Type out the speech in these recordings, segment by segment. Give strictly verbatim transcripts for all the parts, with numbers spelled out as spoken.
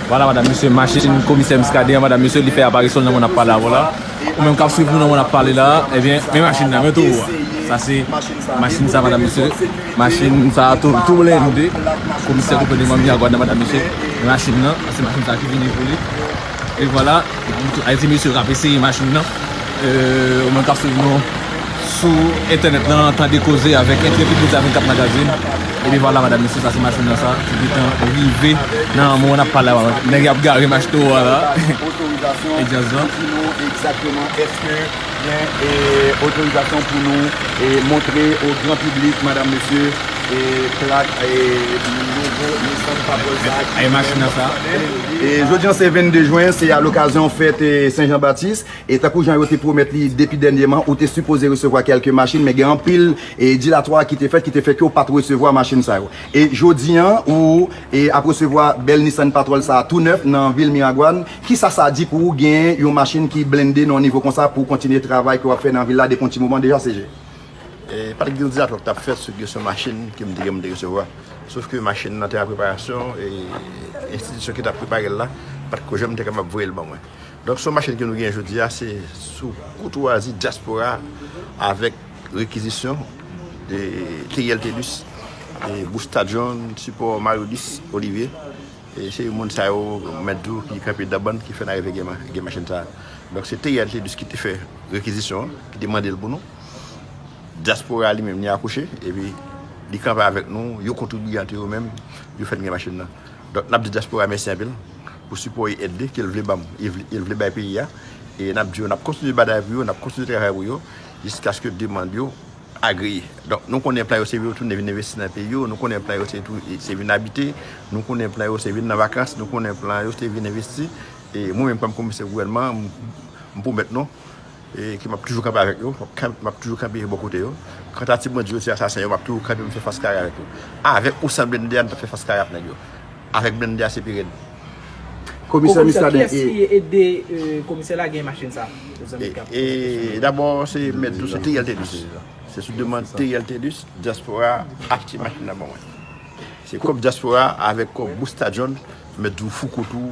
Vwala, madanm, mesye, machin komisè Muscadin an, madanm, mesye, li fè aparisyon l nan mwen ap pale avè w la. Ou menm k ap swiv nou nan mwen ap pale la, ebyen, men machin nan, men tou ou a. Sa se machin sa, madanm, mesye. Machin sa tou, tou blende. Komisè tou blende, manmi a gad nan, madanm, mesye. Men machin nan, se machin sa ki vini pou li. E vwala, Ayiti, mesye, k ap eseye machin nan. Euh, ou menm k ap swiv nou sou entènèt lan, Tande Koze avèk Entrepid Medya vennkat Magazine. Ebyen vwala, madanm, mesye, sa se machin nan sa, ki gentan rive nan moman n ap pale la. Nèg y ap gare mach towo a la. E djaz lan. Pou di nou egzakteman èske gen, e, otorizasyon pou nou, e, montre o gran piblik, madanm, mesye, e, plak, e, nouvo Nissan Patrol sa. E machin nan sa. E jodi an se vennde jen, se a lokazyon fèt, e, Sen Jan Batis. E tankou jan yo te pwomèt li depi dènyèman, ou te sipoze resevwa kèlke machin, men gen anpil, e, dilatwa ki te fèt, ki te fè ke w pa t resevwa machin sa yo. E jodi an, ou, e, ap resevwa bèl Nissan Patrol sa a tou nèf nan vil Miragwàn. Kisa sa di pou ou gen yon machin ki blende nan yon nivo konsa pou w kontinye travay ke w ap fè nan vil la depi yon ti moman deja, C G? E, pa t gen dilatwa ki t ap fèt sou kesyon machin ke m te gen pou m te resevwa. Sof ke machin nan te an preparasyon, e enstitisyon ki t ap prepare l la pa t ko janm te kapab voye l ban mwen. Donk, se yon machin ke nou genyen jodi a, se sou koutwazi dyaspora avèk rekizisyon de Teriel Telus, e Busta John, sipò Mariodis Olivier. E se moun sa yo, mèt di w, ki kanpe dan bann ki fè n arive gen ma-, gen machin sa a. Donk, se Teriel Telus ki te fè rekizisyon an, ki te mande l pou nou. Dyaspora li menm, li akouche, epi li kanpe avèk nou, yo kontribiye ant yo menm, yo fè n gen machin nan. Donk, n ap di dyaspora mèsi anpil pou sipò e èd li ke l vle ban m, e vle, e l vle bay peyi a. E n ap di yo, n ap kontinye batay pou yo, n ap kontinye travay pou yo, jiskaske demann yo agreye. Donk, nou konnen plan yo se yo tounen vin envesti nan peyi yo, nou konnen plan yo se tou, se vin abite, nou konnen plan yo se vin nan vakans, nou konnen plan yo se vin envesti. E mwen menm, kòm komisè gouvènman, m, m pwomèt nou, e ke m ap toujou kanpe avèk yo, m ap kanp-, m ap toujou kanpe bò kote yo. Kanta ti bandi yo, ti asasen yo, m ap toujou kanpe, m fè fas kare avèk yo. Avèk ou san blende a, n t ap fè fas kare ak nèg yo. Avèk blende a, se pi rèd. Komisè Komisè, Muscadin, kiyès e ki ede, e, komisè la gen machin sa? Pou zanmi e, k ap, e, k ap dabò, se mèt di w, se Teriel Telus. Se sou demann Teriel Telus, dyaspora achte machin nan ban mwen. Se kòb dyaspora avèk kòb Busta John, mèt di w, Fouco tou,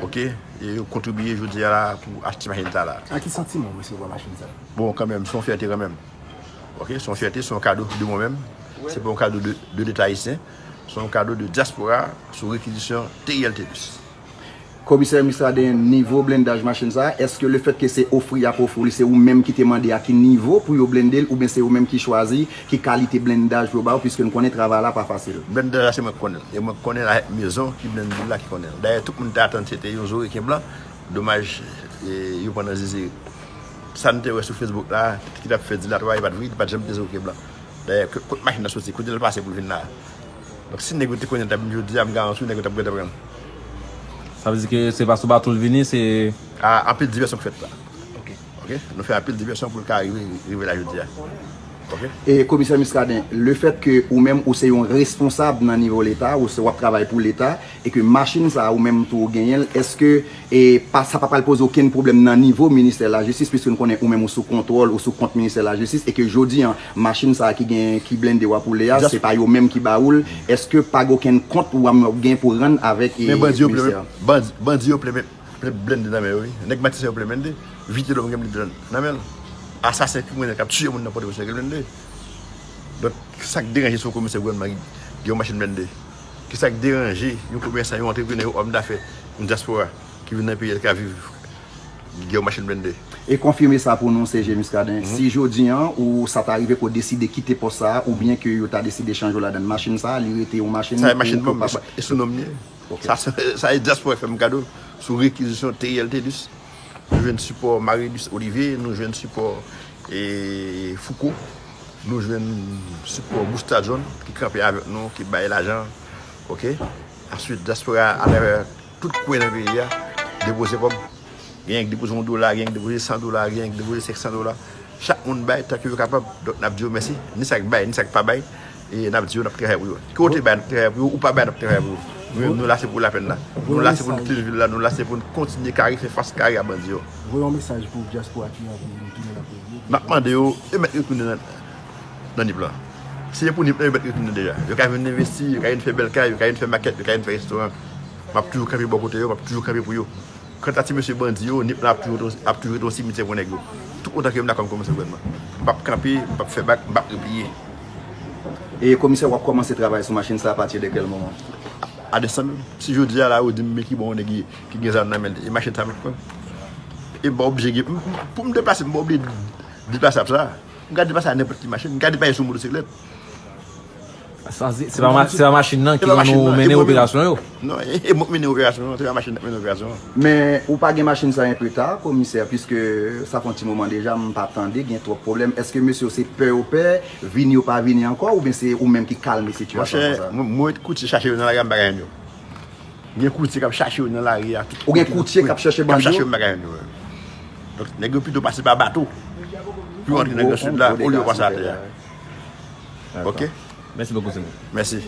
oke, e yo kontribiye jodi a la pou achte machin sa la. Ak ki santiman w resevwa machin sa? Bon, kanmenm, se yon fyète kanmenm. Oke, se yon fyète, se yon kado de mwen menm. Se pa yon kado de, de Leta ayisyen. Se yon kado de dyaspora sou rekizisyon Teriel Telus. Komisè Muscadin, nivo blendaj machin sa, èske lefètke se ofri y ap ofri w li, se ou menm ki te mande a ki nivo pou yo blende l, oubyen se ou menm ki chwazi ki kalite blendaj pou yo ba w, piske n konnen travay la pa fasil? Blendaj la, se mwen ki konnen l. E mwen ki konnen l avèk mezon ki blende l la ki konnen l. Dayè, tout moun te atann se te yon zo reken blan. Domaj, e, yo pran nan zizi. Sa n te wè sou Facebook la, ki t ap fè dilatwa, e pa t vre, li pa t janm te zo reken blan. Dayè, kot machin nan soti, kote l pase pou l vin la? Donk, si nèg yo te konnen l t ap vin jodi a, m garanti w, nèg yo t ap gentan pran l. Sa vle di ke se pa sou bato l vini, se... A, anpil divèsyon k fèt la. Oke. Oke? Nou fè anpil divèsyon pou l ka rive, rive la jodi a. Oke? E, Komisè Muscadin, lefètke ou menm ou se yon responsab nan nivo Leta, ou se, w ap travay pou Leta, e ke machin sa a ou menm tou ou genyen l, èske, e, pa, sa pa pral poze okenn pwoblèm nan nivo ministè lajistis, piske n konnen ou menm ou sou kontwòl, ou sou kont ministè lajistis, e ke jodi a, machin sa a ki gen, ki blende w ap woule a, se pa yo menm ki ba ou l, èske pa gen okenn kont ou ap gen pou rann avèk, e, ministè a? Men bandi yo plen, bandi, bandi yo plen, plen blende nan men yo, wi. Nèg Matisan yo plen blende. Vitelòm gen blende nan men l. Asasen kriminèl k ap tiye moun nan Pòtoprens yo gen blende. Donk, sa k deranje se yon komisè gouvènman ki gen yon machin blende? Kisa k deranje yon komèsan, yon antreprenè, yon òmdafè, yon dyaspora ki vin nan peyi a, ki ap viv, ki gen yon machin blende? E konfime sa pou nou, C G Muscadin. Si jodi a, ou sa ta rive pou w deside kite pòs sa a, oubyen ke yo ta deside chanje w ladan machin sa a, li rete yon machin... Sa e machin pa m, e sou non m li ye. Sa, sa, sa e dyaspora fè m kado sou rekizisyon Teriel Telus. Nou jwenn sipò Marilis Olivier, nou jwenn sipò, e, Fouco, nou jwenn sipò Busta John ki kanpe avèk nou, ki bay lajan, oke? Answit, dyaspora atravè tout kwen nan peyi a depoze kòb. Genyen ki depoze yon dola, genyen ki depoze san dola, genyen ki depoze senk san dola. Chak moun bay tanke yo kapab. Donk, n ap di yo mèsi. Ni sa k bay, ni sa k pa bay. E n ap di yo n ap travay pou yo. Ke w te bay, n ap travay pou yo. Ou pa bay, n ap travay pou yo. Nou, nou la se pou lapenn la. Nou la se pou n klin vil la. Nou la se pou n kontinye kare, fè fas kare a bandi yo. Voye yon mesaj pou dyaspora ki anvi tounen nan peyi yo. N ap mande yo, yo mèt retounen nan, nan Nip lan. Si se pou Nip lan, yo mèt retounen deja. Yo ka vin envesti, yo ka vin fè bèl kay, yo ka vin fè makèt, yo ka vin fè restoran. M ap toujou kanpe bò kote yo, m ap toujou kanpe pou yo. Kanta ti mesye bandi yo, nip lan ap toujou ret yon- ap toujou ret yon simityè pou nèg yo. Toutotan ke m la kòm komisè gouvènman, m p ap kanpe, m p ap fè bak, m p ap repliye. E komisè, w ap kòmanse travay sou machin sa apati de kèl moman? A desanm, si jodi a la yo di m men ki bon yon nèg ki gen zam nan men l, e machin sa m ap pran. E m pa oblije gen, m- m- pou m deplase, m pa oblije deplase ap sa. M ka deplase a nenpòt ki machin, m ka deplase sou motosiklèt. Se pa machin nan ki pou nou mennen operasyon yo. Non, e mwen k mennen operasyon an, se pa machin nan k mennen operasyon an. Men ou pa gen machin sa enpe ta, komisè, piske sa fè yon ti moman deja, m pa tande gen twòp pwoblèm. Èske mesye yo se pè yo pè, vini yo pa vini ankò, oubyen se ou menm ki kalme sitiyasyon konsa? Mwen koutye chache yo nan lari a, m pa ka jwenn yo. Gen koutye k ap chache yo nan lari a. Ou gen koutye k ap chache bandi yo? M pa ka jwenn yo. Donk nèg yo pito pase pa bato pou yo antre nan Gran Sid la, olye yo pase atè a. Ok. Mèsi bokou, Simon. Mèsi.